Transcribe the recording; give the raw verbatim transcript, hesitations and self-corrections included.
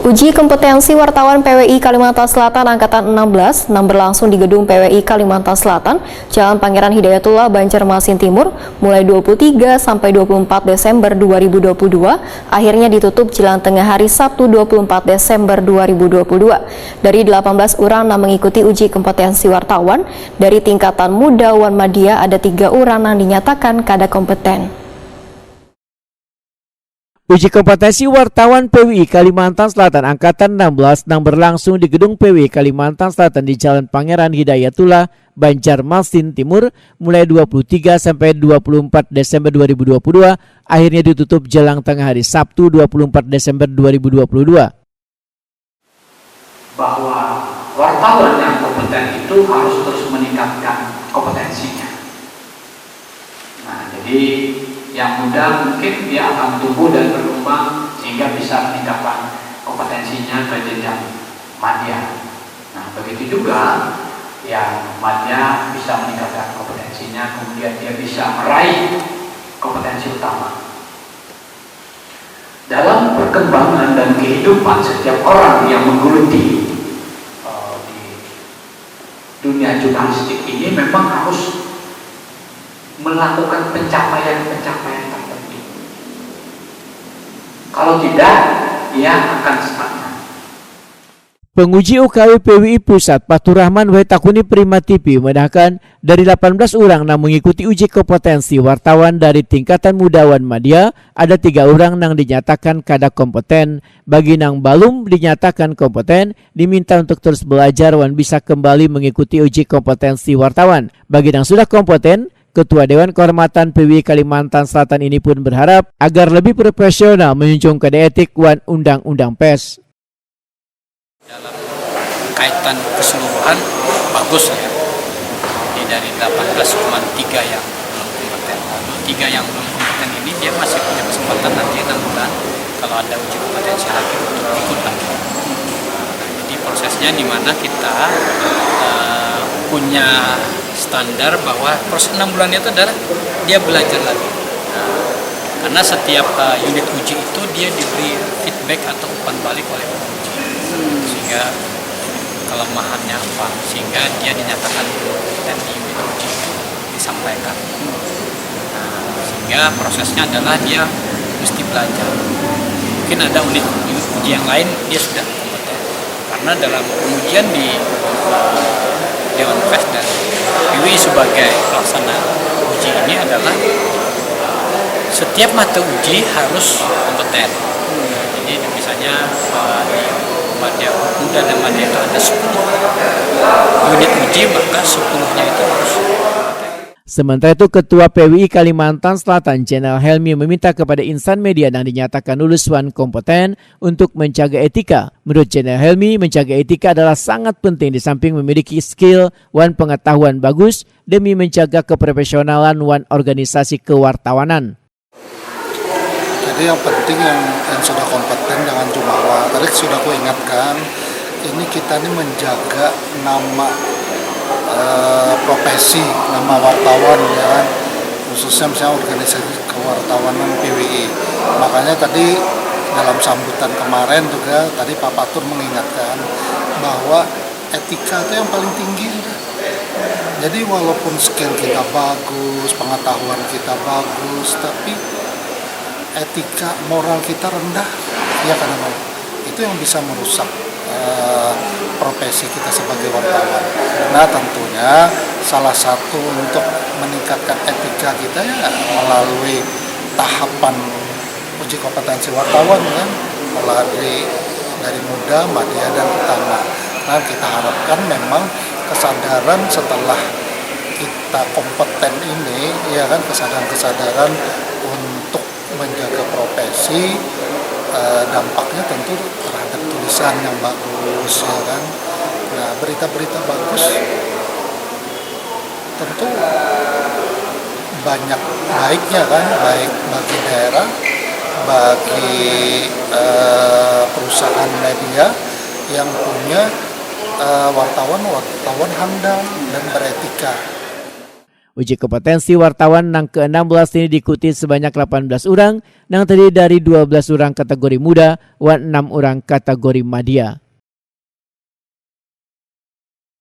Uji kompetensi wartawan P W I Kalimantan Selatan Angkatan enam belas nang berlangsung di Gedung P W I Kalimantan Selatan, Jalan Pangeran Hidayatullah, Banjarmasin Timur, mulai dua puluh tiga sampai dua puluh empat Desember dua ribu dua puluh dua, akhirnya ditutup jelang tengah hari Sabtu dua puluh empat Desember dua ribu dua puluh dua. Dari delapan belas orang nang mengikuti uji kompetensi wartawan, dari tingkatan muda wan madya ada tiga orang nang dinyatakan kada kompeten. Uji kompetensi wartawan P W I Kalimantan Selatan Angkatan enam belas nang berlangsung di Gedung P W I Kalimantan Selatan di Jalan Pangeran Hidayatullah, Banjarmasin Timur, mulai dua puluh tiga sampai dua puluh empat Desember dua ribu dua puluh dua, akhirnya ditutup jelang tengah hari Sabtu dua puluh empat Desember dua ribu dua puluh dua. Bahwa wartawan yang kompeten itu harus terus meningkatkan kompetensinya. Nah, jadi yang muda mungkin dia akan tumbuh dan berkembang sehingga bisa meningkatkan kompetensinya ke jenjang madya. Nah, begitu juga yang madya bisa meningkatkan kompetensinya, kemudian dia bisa meraih kompetensi utama. Dalam perkembangan dan kehidupan setiap orang yang menggeluti uh, di dunia jurnalistik ini memang harus melakukan pencapaian-pencapaian tertentu. Kalau tidak, ia akan stagnan. Penguji U K W P W I Pusat Fatur Rahman Waitakuni Prima T V memandahkan, dari delapan belas orang nang mengikuti uji kompetensi wartawan dari tingkatan muda wan madya, ada tiga orang nang dinyatakan kada kompeten. Bagi nang balum dinyatakan kompeten, diminta untuk terus belajar wan bisa kembali mengikuti uji kompetensi wartawan. Bagi nang sudah kompeten, Ketua Dewan Kehormatan P W I Kalimantan Selatan ini pun berharap agar lebih profesional menjunjung kode etik wan undang-undang pers. Dalam kaitan keseluruhan bagus ya. Jadi dari delapan belas cuma tiga yang belum kompeten. Lalu tiga yang belum kompeten ini dia masih punya kesempatan nanti enam bulan kalau ada uji kompetensi lagi untuk ikut lagi. Jadi prosesnya di mana kita uh, punya standar bahwa proses enam bulan itu adalah dia belajar lagi. Karena setiap uh, unit uji itu dia diberi feedback atau umpan balik oleh penguji, sehingga kelemahannya apa, sehingga dia dinyatakan dan di unit uji disampaikan. Nah, sehingga prosesnya adalah dia mesti belajar. Mungkin ada unit uji yang lain dia sudah kompeten. Karena dalam pengujian di Dewan Pers dan P W I sebagai pelaksana uji ini adalah setiap mata uji harus kompeten. Jadi misalnya eh, di Madya Muda dan Madya itu ada sepuluh unit uji, maka sepuluhnya itu harus kompeten. Sementara itu, Ketua P W I Kalimantan Selatan, Jenderal Helmi, meminta kepada insan media yang dinyatakan lulus wan kompeten untuk menjaga etika. Menurut Jenderal Helmi, menjaga etika adalah sangat penting di samping memiliki skill wan pengetahuan bagus demi menjaga keprofesionalan wan organisasi kewartawanan. Jadi yang penting yang, yang sudah kompeten, jangan jumawa. Tadi sudah ku ingatkan, ini kita ini menjaga nama eh, profesi, nama wartawan ya kan, khususnya misalnya organisasi kewartawanan P W I. Makanya tadi dalam sambutan kemarin juga tadi Pak Patur mengingatkan bahwa etika itu yang paling tinggi. Jadi walaupun skill kita bagus, pengetahuan kita bagus, tapi etika moral kita rendah, ya kan? Itu yang bisa merusak uh, profesi kita sebagai wartawan. Nah, tentunya salah satu untuk meningkatkan etika kita ya melalui tahapan uji kompetensi wartawan kan, melalui dari muda, madya, dan utama. Nah, kita harapkan memang kesadaran setelah kita kompeten ini, ya kan, kesadaran-kesadaran untuk menjaga profesi, eh, dampaknya tentu terhadap tulisan yang bagus, ya kan. Nah, berita-berita bagus tentu banyak baiknya kan, baik bagi daerah, bagi eh, perusahaan media yang punya eh, wartawan-wartawan handal dan beretika. Uji kompetensi wartawan nang keenam belas ini diikuti sebanyak delapan belas urang, nang terdiri dari dua belas urang kategori muda wan enam urang kategori madya.